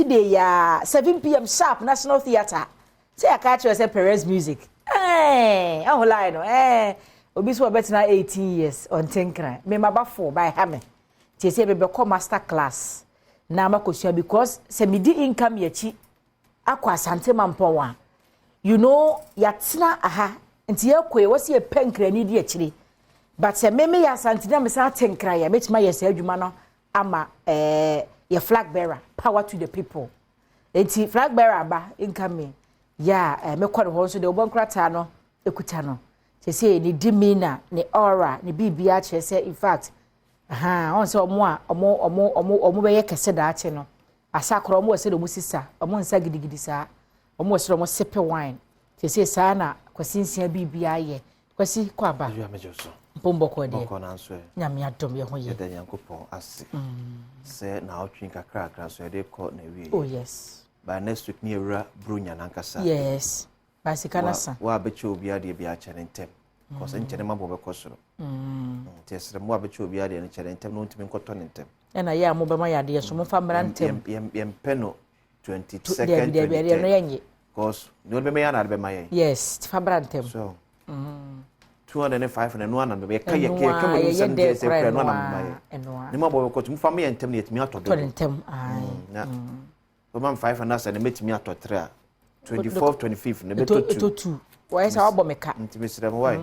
Saturday ya 7 p.m. sharp, National Theatre. Sɛ yɛaka kyerɛ sɛ Perez Music ɛɛ ɛho line no, obi so wɔbɛtena 18 years ɔnte Nkran. Mema ba fo by ha me tie sɛ yɛbɛbɛkɔ master class na makɔsua, because sɛ medi income yɛkyi akɔ Asante Mampɔn a, yɛatena aha nti yɛkɔ yɛ wɔsi yɛpɛ Nkrani di akyire, but sɛ meme yɛ Asante na mesa ate Nkran yɛ, mɛtumi ayɛ saa adwuma no ama yɛ flag bearer. Power to the people. Nti flag bearer aba incoming yɛ a, mɛkɔ ne hɔ nso deɛ ɔbɔ nkrataa no ekuta no sɛsɛ ne demeanour, ne aura, ne biribiara kyerɛ sɛ, in fact, ɔn sɛ ɔmo a ɔmo bɛyɛ kɛse daakye no asakora ɔmo wɔ sɛ de ɔmo sisa ɔmo nsa gidigidi saa, ɔmo wɔ sɛ ɔmo sipe wine sɛsɛ saa na Kwasi Nsia biribiara yɛ. Kwasi, kɔ aba mpɔmbɔkɔ deɛ. Bɔkɔ nanso ɛ? Nyame adom, yɛ ho yɛ. Yɛda Nyankopɔn ase sɛ naawɔtwe kakrakra so yɛde kɔ na wie. Oh yes. By next week ne yɛwura Bronya nankasa. Yes, baasika na sa. Wa abɛkyɛ obi adeɛ bi akyɛ ne ntɛm kɔsɛ nkyɛn ne ma bɔ bɛkɔ soro, nti ɛsrɛ mo abɛkyɛ obi adeɛ no, kyɛ ne ntɛm na ɔntumi nkɔtɔ ne ntɛm. Ɛna yɛ a mobɛma yɛ adeɛ so, momfa mmra ntɛm. Yɛmpɛ no 22nd, Dabi, dabi, adeɛ no yɛnyɛ. Cause ne ɔde bɛma yɛ ana ade bɛma yɛn. Yes, fa bra ntɛm. So 205 na ɛno ana bɛma yɛka yɛ yɛka mo nsɛm deɛ sɛ kura ɛno ana bɛma yɛ ne ma bɔ bɛkɔ so, mofa ma yɛ ntɛm na yɛtumi atɔ dodo. Tɔ ne ntɛm ayi. Na bɛma 500 sɛ ne mɛtumi atɔ tere a, 24, 25 ne bɛtɔ two. Ɛtɔ two, wɔyɛ sɛ wabɔ me ka. Nti mesrɛ mo wae,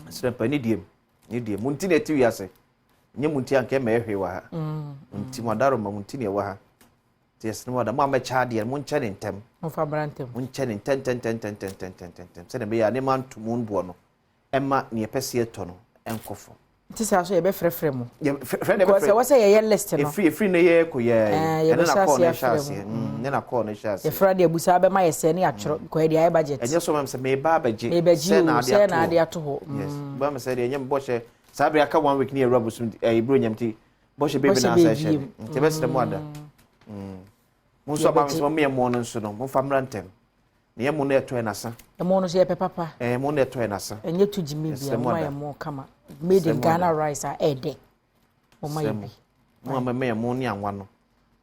mesrɛ mpa ne diem ne diem mo nti na ɛte wiase nyɛ mo nti anka ɛma ɛhwee wɔ ha, nti mo adaro ma mo nti na ɛwɔ ha, nti yɛsrɛ mo ada mo a mɛkyɛ adeɛ, mo nkyɛ ne ntɛm. Momfa mmra ntɛm. Mo nkyɛ ne ntɛm ntɛm ntɛm ntɛm ntɛm ntɛm, sɛdeɛ ɛbɛyɛ a ne ma nto mo boɔ no ɛma neɛ ɛpɛ sɛ yɛtɔ no ɛnkɔ fam. Nti saa so yɛbɛfrɛfrɛ mu. Fɛ ne because bɛfrɛ. Ɛwɔ sɛ yɛyɛ list no. Efiri ne yɛ kɔ yɛ Ɛɛ, ɛne na yɛbɛhyɛ kɔɔ no ase hyɛ afrɛ aseɛ. Ne na kɔɔ no hyɛ aseɛ. Yɛfrɛ de abusa bɛma yɛ sɛ ne yɛatwerɛ because yɛde ayɛ budget. Ɛnyɛ so mam sɛ meba abɛgye. Mebɛgye sɛ o na ade sɛ na ato ade hɔ. Ato hɔ. Yes, bá mi sɛ deɛ ɛnyɛ bɔhyɛ saa bere aka one week ne yɛwura bosom ɛyɛ buro nyam ti bɔhyɛ beebi Bɔhyɛ na asa beebi ɛhyɛ mu. nti ɛbɛsrɛ mu ada mo nso aba mi sɛ mo yɛ mo no nso no, momfa mmra ntɛm na yɛ mo no ɛtɔ yɛ n'asa. Ɛmo no so yɛpɛ papa. Ɛɛ, mo no ɛtɔ yɛ n'asa. Ɛnyɛ tu gyimi bia. Yɛsrɛ mo moma ada. yɛ mo kama, made in Yɛsrɛ mo Ghana ada. rice a ɛɛdɛ, moma Srɛ yɛ mo. bi. Mo a mɛmɛ yɛ mo ne anwa no,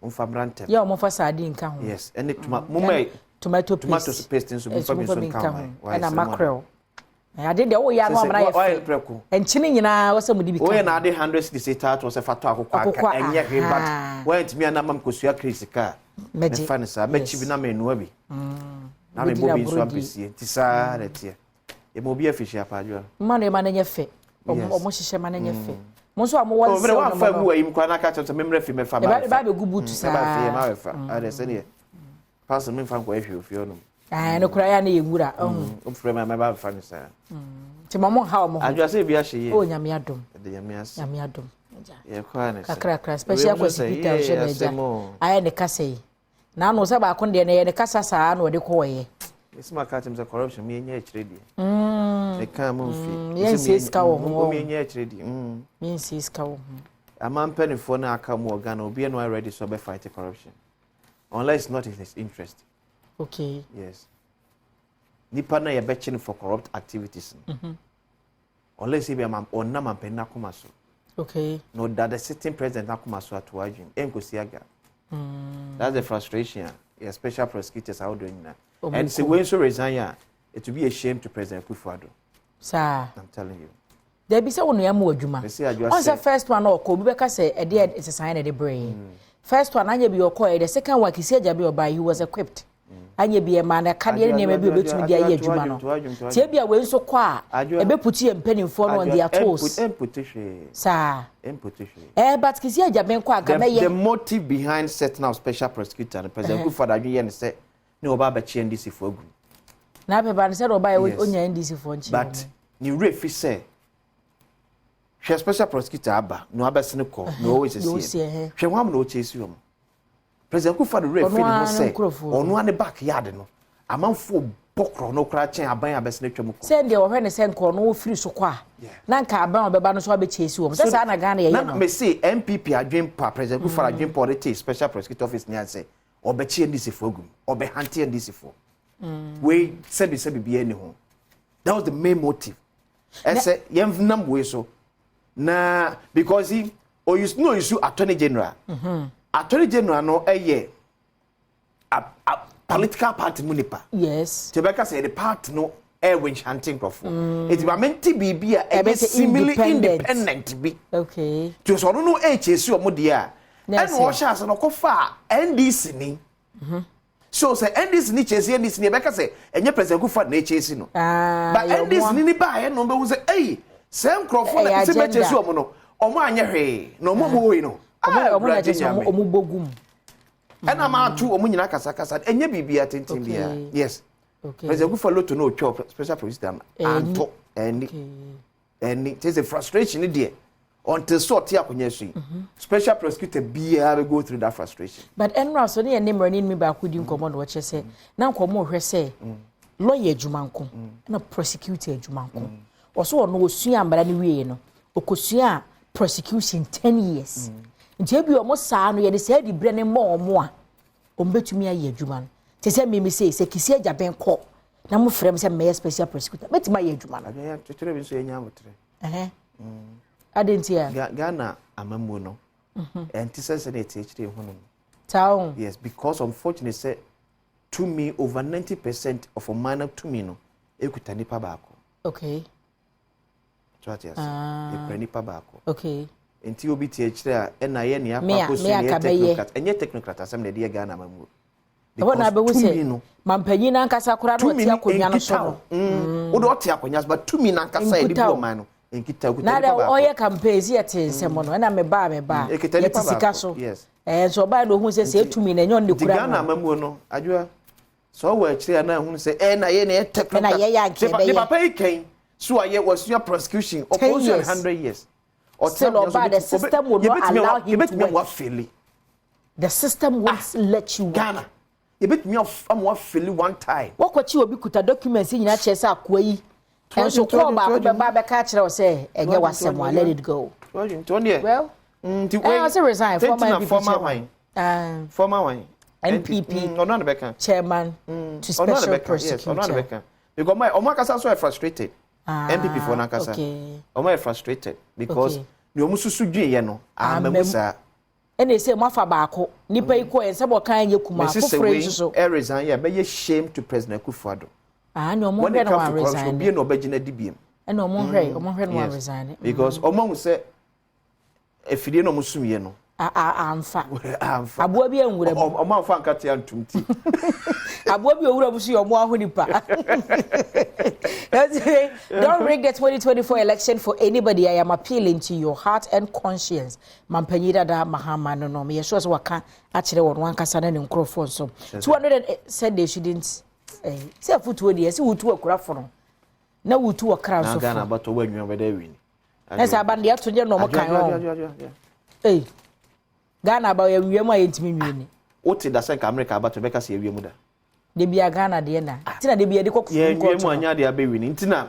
momfa mmra ntɛm. Yɛ a wɔmfa sardine nka ho. Yes, ɛne toma mo mɛ tomato paste. Tomato paste nso momfa bi momfa nso bi nka ho. Wayɛ ɛna srɛ mo ada. Mackerel ade deɛ woyɛ ano amena yɛ Wayɛ fɛ. Prɛko. Nkyene nyinaa wɔ sɛ mode bi ka Woyɛ ho. na ade 100 cedis tato sɛ fa tɔ akokɔ aka. Akokɔ, Ɛnyɛ hwee, but aha. wɔyɛntumi anam kosua kiri sika a Mɛgye. mefa ne saa mɛkyi bi na menoa bi na Bɛdi mebɔ na bi nso aborɔdie. Ampesie nti saa na ɛteɛ, yɛma obi afihyia paadwoa. Mma no ɛma no nyɛ fɛ. Yes. Ɔmo hyehyɛ ma no nyɛ fɛ. Mo nso a mowɔ Oh, mene nsɛw wamfa no gu mo no ayim koraa na ka kyerɛ sɛ memmerɛ fi mɛfa. Ɛba bɛgu butu saa. Ɛba fie ma bɛfa ade sɛdeɛ pastor memfa nkɔyɛ hwee ofie hɔnom. Ɛɛ, no koraa yɛ a na yɛ nwura ɔho. Wofrɛ me a mɛba bɛfa no saa. Nti ma mo nha ɔmo ho. Adwoa sɛ bi ahyɛ yie. O, Nyame adom. Ɛde Nyame ase. Nyame adom. Agya. Yɛkɔa ne sɛ kakrakra special Wei nso Kwasi sɛ, Peter yee, nso na agya asɛm o. ayɛ ne kasa yi n'ano sɛ baako deɛ no yɛ ne kasa saa na ɔde kɔɔyɛ. Mesi ma ka kyerɛ m sɛ corruption meyɛnyɛ akyerɛ deɛ meka mo mfi. Yɛnsie sika wɔ ho. Meyɛnyɛ akyerɛ deɛ. Mensie sika wɔ ho. Ama mpanimfoɔ no aka mu wɔ Ghana, obiara no ayɛ ready sɛ ɔbɛfight corruption unless it's not in his interest. Yes, nipa no yɛbɛkye no for corrupt activities no, unless ebi ama ɔnam ampanin akoma so na ɔda the sitting president akoma so ato adwene ɛnkosi aga. That's the frustration a yɛ special prosecutors ahodoɔ nyinaa. Ɔmo And sɛ kɔ. Wei nso resign a, it will be a shame to President Akufo-Addo. Saa. I'm telling you. Dabi, sɛ wo nua mu adwuma. Mesi adwoa ɔn sɛ sɛ first one na ɔkɔ, obi bɛka sɛ ɛdeɛ nsesan na ɛde brɛ yɛ. First one anyɛ bi ɔkɔ yɛ, the second one Kissi Agyebeng ɔbaa, he was equipped, anyɛ bi ɛma na kadeɛ ne nneɛma bi a obetumi de ayɛ adwuma no. Tie bi a wei nso kɔ a, ɛbɛputu yɛ mpanimfoɔ no on their toes. Ɛmputu hwee. Saa. Ɛmputu hwee. But Kissi Agyebeng kɔ a nka The mɛyɛ. motive behind setting up special prosecutor no, President Akufo-Addo adwene yɛ ne sɛ ne ɔba abɛkye NDC fo agu. Na apɛ ba no sɛ de ɔbaa yɛ onya NDC foɔ nkyɛn. But ne werɛ fi sɛ hwɛ, special prosecutor aba na wabɛsene kɔ na ɔwɔ Deɛ ɔsi, sɛsie. Ɛhɛ. Hwɛ wɔn am na ɔkyɛ si wɔn. President Akufo-Addo werɛ fi Ɔno ne ho ara ne sɛ nkurɔfoɔ. Ɔno ara ne backyard no, amanfoɔ bɔ korɔ no koraa kyɛn aban a abɛsene atwa mu kɔ. Sɛ deɛ wɔhwɛ ne sɛ nka ɔno firi so kɔ a, na nka aban a ɔbɛba no so abɛkyɛ si wɔm sɛ saa na Ghana yɛyɛ na no. Me se NPP adwen pa, President Akufo-Addo adwen pa ɔde te special prosecutor office ne asɛ ɔbɛkye NDC foɔ agu mu, ɔbɛhante NDC foɔ wei sɛbi sɛbi biara ni ho. That was the main motive. Ɛsɛ yɛn nam wei so na because he oyus no oyusu attorney general. Attorney general no ɛyɛ A political party mu nipa. Nti ɛbɛka sɛ yɛde party no ɛwɔ nhyante nkurɔfoɔ. Nti maame nti biribi a ɛyɛ seemingly independent bi. Nti sɛ ɔno no ɛkyɛ si ɔmo deɛ a, ɛna ɔhyɛ ase no ɔkɔfa NDC ni. So sɛ NDC ni kyɛ si NDC ni, ɛbɛka sɛ ɛnyɛ President Akufo na ɛkyɛ si no. But NDC ni ba ayɛ no, ɔbɛhu sɛ ɛyi sɛ nkurɔfoɔ na ɛsɛ bɛkyɛ si ɔmo no, ɔmo anyɛ hwee na ɔmo ɔmo wɔ yi no. Ɔmo na kyɛ sɛ ɔmo bɔ gum. Ɛna maa to ɔmo nyinaa kasakasa, ɛnyɛ biribiara tenten biara. Yes, President Akufo lotto no otwa special prosecutor anto ɛni ɛni kyerɛ sɛ frustration deɛ, until so ɔte akonnwa so yi, special prosecutor biara bɛ go through that frustration. But ɛnura so ne yɛ ne mmerɛ ne mi baako di nkɔmɔ na ɔkyerɛ sɛ na nkɔmɔ hwɛ sɛ lawyer adwuma nko ɛna prosecutor adwuma nko. Ɔso ɔno osua mmara no wie no, okosua prosecution 10 years, nti ebi ɔmo saa no yɛde saa di brɛ ne mma ɔmo a ɔmo bɛtumi ayɛ adwuma no te sɛ mímí sɛ Kissi Agyebeng kɔ na mo frɛ mi sɛ mmɛyɛ special prosecutor, mɛtumi ayɛ adwuma no. Adwuma kyekyere bi nso yɛ nya abotire. Adi nti a. Ghana amammuo no ɛnti sɛ ne ɛte akyire ehu no. Taa o. Yes, because unfortunately sɛ tumi, over 90% of ɔman no tumi no ekuta nipa baako. So ate ase, ekura nipa baako. Nti obi te akyire a ɛna yɛ nea akɔ akɔsu ne yɛ technocrat, ɛnyɛ technocrat asɛm na ɛde yɛ Ghana amammuo. Ɛhɔ na abɛhu sɛ mampanyin nankasa koraa na ɔte akonnwa no so no. Wode ɔte akonnwa so, but tumi nankasa yɛde bu ɔman no nkita okuta nipa baako. Na ɔyɛ campaign si yɛte nsɛm no, ɛna meba meba yɛte sika so ɛɛ nso ɔbaa na ohun sɛ etumi na ɛnyɛ ɔno de kura no. Ghana amamuo no, adwoa, sɛ ɔwɔ akyire a na ehun sɛ ɛna yɛ na yɛ technocrat. Ɛna yɛ yɛ anka ɛbɛyɛ. Ne papa yi kɛn so a yɛ wɔsua prosecution ɔkɔ 100 years. Still ɔbaa, the system will not allow him to work. Wafeli. The system won't let you work. Ghana yɛbɛtumi ama wafeli one time. Wɔkɔkye obi kuta documents nyinaa kyerɛ sɛ akoa yi nso kɔɔ baako bɛba bɛka akyerɛ wo sɛ ɛnyɛ w'asɛm a, let it go. Well, nti wei ɔsɛ resign, former NPP chairman. Chairman. Former one. NPP ɔno ana bɛka. Chairman to special prosecutor. Ɔno ana bɛka because ɔmo akasa so yɛ frustrated. NPP foɔ n'akasa ɔmo yɛ frustrated because ni ɔmo susu dwi yɛ no ama mu saa. Ɛna ese mo afa baako nipa yi kɔ yɛn sɛ bɔ yɛ kuma foforɔ yi nso so. Ɛresign yɛ bɛyɛ shame to President Akufo-Addo. Ah, ni ɔmo hwɛ na wɔn resign. Obi na ɔbɛgyina di biem. Ɛna ɔmo hwɛ na wɔn resign. Because ɔmo ahu sɛ efidie na ɔmo sum yɛ no. Amfa. Amfa. Aboa bi anwura mu. Ɔmo amfa nkate antum ti. Aboa bi owura mu so yɛ ɔmo aho nipa. "Don't rig the 2024 election for anybody. I am appealing to your heart and conscience." Mampanyin dada Mahama no, meyɛ sure sɛ waka akyerɛ wɔn ankasa ne ne nkurɔfoɔ nso. 200 and said they shouldn't. Sɛ afutuo deɛ, sɛ wotu akurafo no na wotu ɔkra nso fo. Na Ghana abatɔ wɔ anwia bɛda awi ni. Ɛsɛ aba no deɛ ɛto nyɛ na ɔmo kan hɔ. Ee, Ghana aba yɛ nwia mu a yɛntumi nwie ni. Wote da sɛ nka America abatɔ bɛka sɛ yɛwie mu da? Debi a Ghana deɛ na ti na debi yɛde kɔ Supreme Court. Yɛnwie mu anya deɛ abɛwi ni, nti na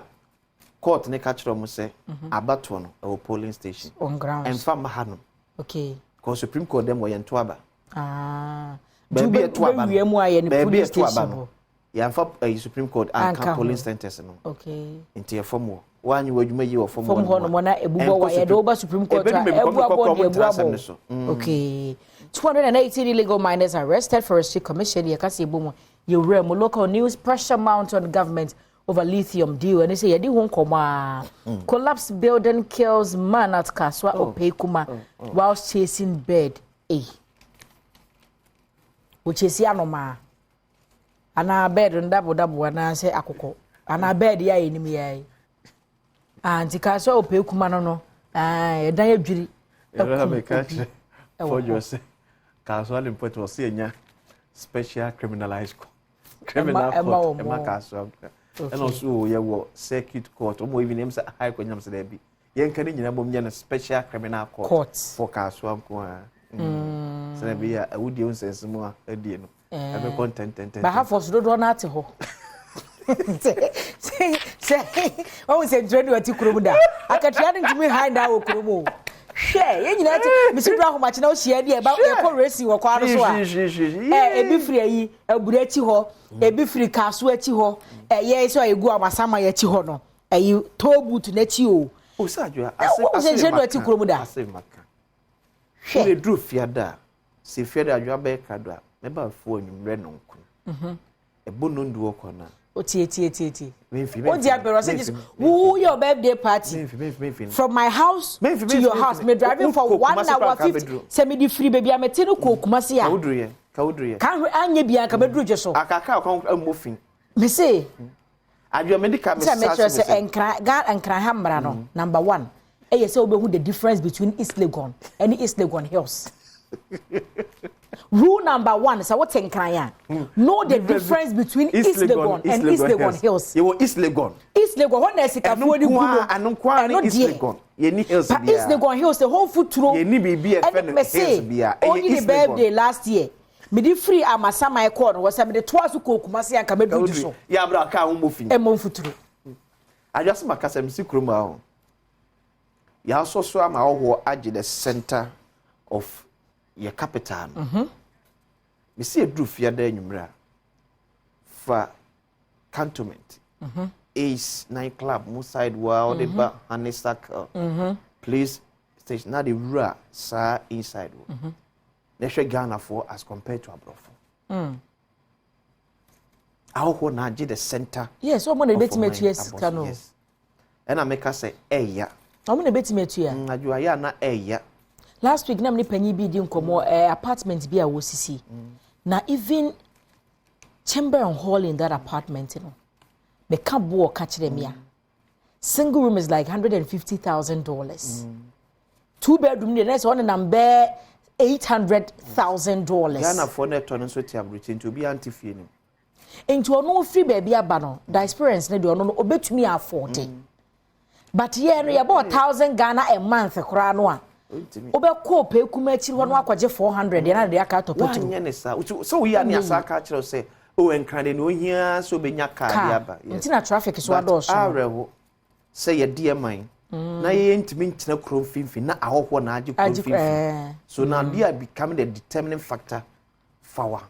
court ne ka kyerɛ ɔmo sɛ abatoɔ no ɛwɔ polling station. On ground. Ɛnfa mma ha nom. Kɔ Supreme Court dɛm wɔ yɛn to aba. Baabi ɛto aba no, baabi ɛto aba no, yɛnfa ɛyi Supreme Court anka polling centers no. Nti yɛ fam wɔ wanyɛ wɔ adwuma yie wɔ fam. Fam hɔ nom na ebubɔ wa yɛde woba Supreme Court a ebu abɔ deɛ ebu abɔ. Okay, 218 illegal miners arrested, Forestry Commission. Yɛ kasa ebo mu yɛwura mu. Local news: pressure mount on government over lithium deal. Ɛne sɛ yɛde ho nkɔmɔ a, collapse building kills man at Kasoa Opeikuma whilst chasing bird. Eh, wɔkyesi anomaa anaa bird no dabo dabo anaasɛ akokɔ anaa bird yɛ a yɛnim yɛ yi. Ah, nti Kasoa Opeikuma no ah, ɛdan adwiri. Ɛkum obi ɛwɔ hɔ. Kasoa ne mpɔtɔ ɔsi enya special criminalized criminal court ɛma Kasoa, ɛna ɔso wɔ yɛ wɔ circuit court, ɔmo even ɛm sɛ high court nyam sɛ dɛbi, yɛn ka ne nyinaa bɔ mu nyɛ no special criminal court for Kasoa nko ara, sɛ ɛbi yɛ awudie nsɛnsɛm a ɛdie no ɛbɛkɔ ntɛntɛntɛn. Bahafo so dodoɔ n'ate hɔ sɛ ɔhu sɛ ntura de ɔte kurom da akatua no ntumi han da wɔ kurom o. Hwɛ, yɛn nyinaa te mesi duro ahomakye na ohyia bi ɛba yɛkɔ racing wɔ kwan no so a, ɛ ebi firi ayi aburi akyi hɔ, ebi firi kaaso akyi hɔ, ɛyɛ sɛ egu amasama yɛ akyi hɔ no, ɛyi toll booth n'akyi o. O sɛ adwoa. Ase ase nhyɛn do ɔte kurom da. Ase maka hwɛ, duru fiada sɛ fiada adwoa bɛyɛ krado a. Mɛba afuo anwummerɛ 9. Ɛbɔ 10 ɔkɔ no a. O, tie, tie, tie, tie. Memfi. O di abɛrɛ ɔsɛ just wo your birthday party. Memfi, memfi, memfi. From my house Memfi, to your memfi, house, memfi. me driving for Wo kɔ one Kumasi hour koraa ka 50 bɛduru. Sɛ me di firi baabi a mete no kɔ Kumasi Ka a, woduru yɛ. Ka woduru yɛ. Ka hwɛ anyɛ bia nka bɛduru gye so. Akaka ɔkwan mmɔ fi. Me se Adwoa, mede ka me sɛ sa mekyerɛ so sɛ me sɛ. Nkran Ghana, Nkran ha mmara no, number one ɛyɛ sɛ wobɛhu the difference between East Legon ɛne East Legon Hills. Rule number one, sɛ wote Nkran a, know the difference between East Legon and East Legon Hills. Yɛwɔ East Legon. East Legon hɔ na asikafoɔ de gu no. Ɛno nko ne Ɛno East deɛ. Legon. Yɛni hills Pa biara. East Legon Hills, the whole futuro. Yɛni biribi a yɛfrɛ no Ɛne mɛse hills biara. Ɛyɛ ɔyi ne East Legon. birthday last year, mede firi Amasaman kɔɔ no hɔ, sɛ mede toa so kɔ Kumase anka mɛduru gye so. Yɛ abira kaa ho mmɔ fi. Ɛmmɔ mfuturo. Adwoa, sɛ maka sɛ mesi kurom ha o. Yɛasɔ so ama ahɔhoɔ agye the center of yɛ capital no. Mesi eduru Fiada anwummerɛ a, fa Cantonment, Ace Night Club mo side wa, ɔde ba Honeysuckle Police Station na de wura saa inside wɔ na hwɛ Ghanafoɔ as compared to aborɔfo. Ahɔhoɔ na agye the center. Yes, ɔmo na of ebetumi ɔman atua sika abɔso. no. Yes, ɛna meka sɛ ɛɛya. Ɔmo na ebetumi atua. Adwoa, yɛ a na ɛɛya. Last week na me ne panyin bi di nkɔmɔ, apartment bi a wɔsisi na even chamber and hall in that apartment no, bɛka boɔ ka kyerɛ me a, single room is like $150,000, two bedroom deɛ, na sɛ ɔne nam bɛɛ $800,000. Ghanafoɔ no ɛtɔ no nso te aburokyi, nti obi ante fie no mu. Nti ɔno firi baabi aba no, diasporans no deɛ, ɔno no obetumi afford it, but yɛn no yɛbɔ 1,000 Ghana a month koraa no a, Ɔntumi. wobɛkɔ pɛɛkum akyiri hɔ no akɔgye 400 deɛ na de aka atɔ petrol. Woanyɛ ne saa. Sɛ woyi a ne asa ka kyerɛ wo sɛ o Nkran de ne ohia sɛ wobɛnya kaa de car aba. Yes. Nti na traffic so But adɔɔso no. awerɛho sɛ yɛde ɛman na yɛyɛ ntumi ntena kuro mfimfini na ahɔhoɔ na agye kuro Agye mfimfini. So now they are becoming the determining factor for our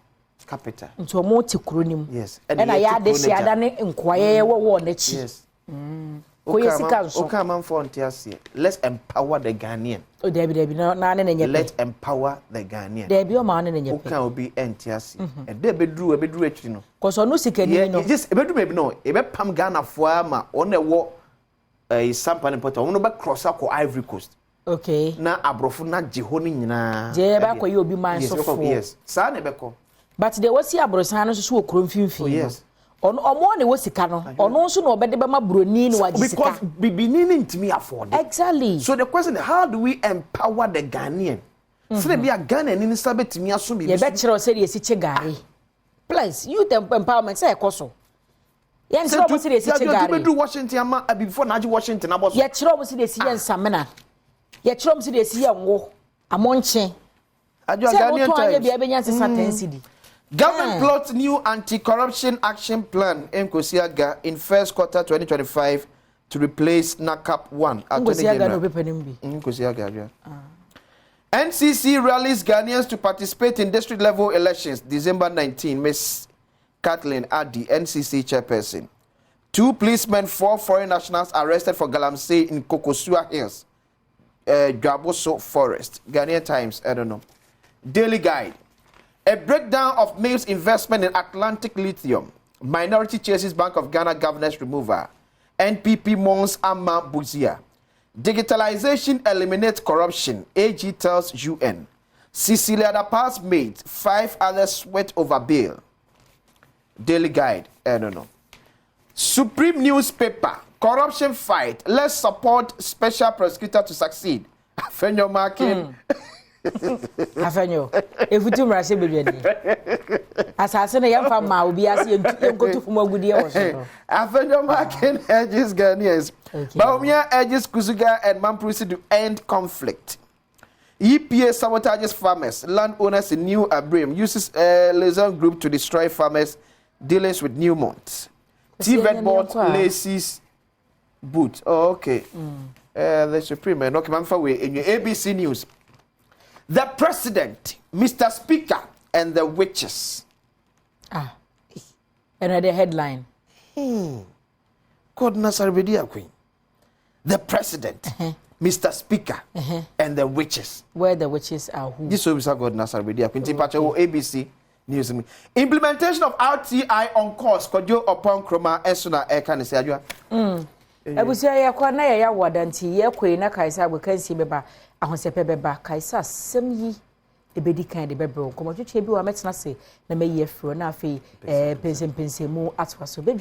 capital. Nti ɔmo te kuro nim. Yes. Ɛna yɛte yɛ ade kuro no hyɛ agya. ada ne nkoa yɛyɛ wɔ wɔ n'akyi. Kɔyɛ sika nso. Woka amanfoɔ nte aseɛ. Let's empower the Ghanaian. O, dabi, dabi, na ne na nyɛ pɛ. Let's empower the Ghanaian. Dabi, ɔma ne na nyɛ pɛ. Woka obi ɛnte aseɛ. Ɛdɛ ɛbɛduru akyiri no, kɔsɔ ɔno sikani no. Just ɛbɛduru baabi no, ɛbɛpam Ghanafoɔ ama wɔn a ɛwɔ Sampa ne Pɔtɔ, wɔn no bɛ cross akɔ Ivory Coast na aborɔfo na gye hɔ no nyinaa. Gye yɛ bɛakɔyɛ obi man Yes, so ɛbɛkɔ- foɔ. Yes, saa na ɛbɛkɔ. But deɛ wɔsi aborosan no nso so wɔ kuro mfimfini Oh, yes. no, ɔno ɔmo na ɛwɔ sika no, ɔno nso na ɔbɛde bɛma buroni na wagye Because sika. bibini ne ntumi afford it. So the question is, how do we empower the Ghanaian sɛdeɛ bi a Ghana ni nsa bɛtumi aso biribi so? Yɛbɛkyerɛw sɛdeɛ yɛsi kye gari. Please, youth empowerment sɛ ɛkɔ so, yɛnkyerɛ ɔmo sɛdeɛ yɛsi kye Sɛ gari. bɛduru Washington ama abibifoɔ na agye Washington abɔ so. Yɛkyerɛ ɔmo sɛdeɛ yɛsi yɛ nsamena, yɛkyerɛ ɔmo sɛdeɛ yɛsi yɛ ngo amɔnkye. Adwoa, Sɛ Ghanaian wotɔn anyɛ Times. bia bɛnya nsesa 10 cedi. Government plots new anti-corruption action plan Nkosiaga in first quarter 2025 to replace NACAP 1. Attorney Nkosi aga na General. opepa no mu bi. Nkosiaga, Adwoa. NCC rallies Ghanaians to participate in district level elections December 19. Miss Kathleen Addy, NCC chairperson. Two policemen, four foreign nationals arrested for galamsey in Kokosua Hills, Juaboso Forest. Ghanaian Times, I don't know. Daily Guide. A breakdown of Mills investment in Atlantic Lithium. Minority chases Bank of Ghana governors removal. NPP mourns Ama Busia. Digitalization eliminates corruption, AG tells UN. Cecilia Dapaah's mate, five others sweat over bail. Daily Guide, I don't know. Supreme newspaper, corruption fight. Let's support special prosecutor to succeed. Afenyo Markin. Afenyo efutu mmarahyɛ badwani asase no yɛmfa maa obi ase, yɛnkotu fam agudeɛ wɔ so no. Afenyo Markin urges Ghanaians. Bawumia urges Kuzuga and Mamprusi to end conflict. EPA sabotages farmers, landowners in New Abirem, uses a liaison group to destroy farmers' dealings with Newmont. TVET board laces boot. Oh, okay. The Supreme. Okay, man, ABC News. The President, Mr. Speaker, and the witches. Ah, and the headline. God Nasarbedia Queen. The President, Mr. Speaker, and the witches. Where the witches are who? This will be God Nasarbedia Queen. Okay. ABC News mu. Implementation of RTI on course, Kwadwo Oppong Nkrumah ɛso na ɛka ne sɛ adwa. Abusua, yɛkɔ na yɛyɛ awɔda, nti yɛkɔ yi na kae sɛ agokansie bɛba, ahosɛpɛ bɛba. Kae sɛ asɛm yi ɛbɛdi kan de bɛbrɛ wo. Nkɔmmɔtwetwe bi wɔ a mɛtena ase na mayi afiri hɔ na afei mpɛnsɛmpɛnsɛmu atoa so bɛdwa.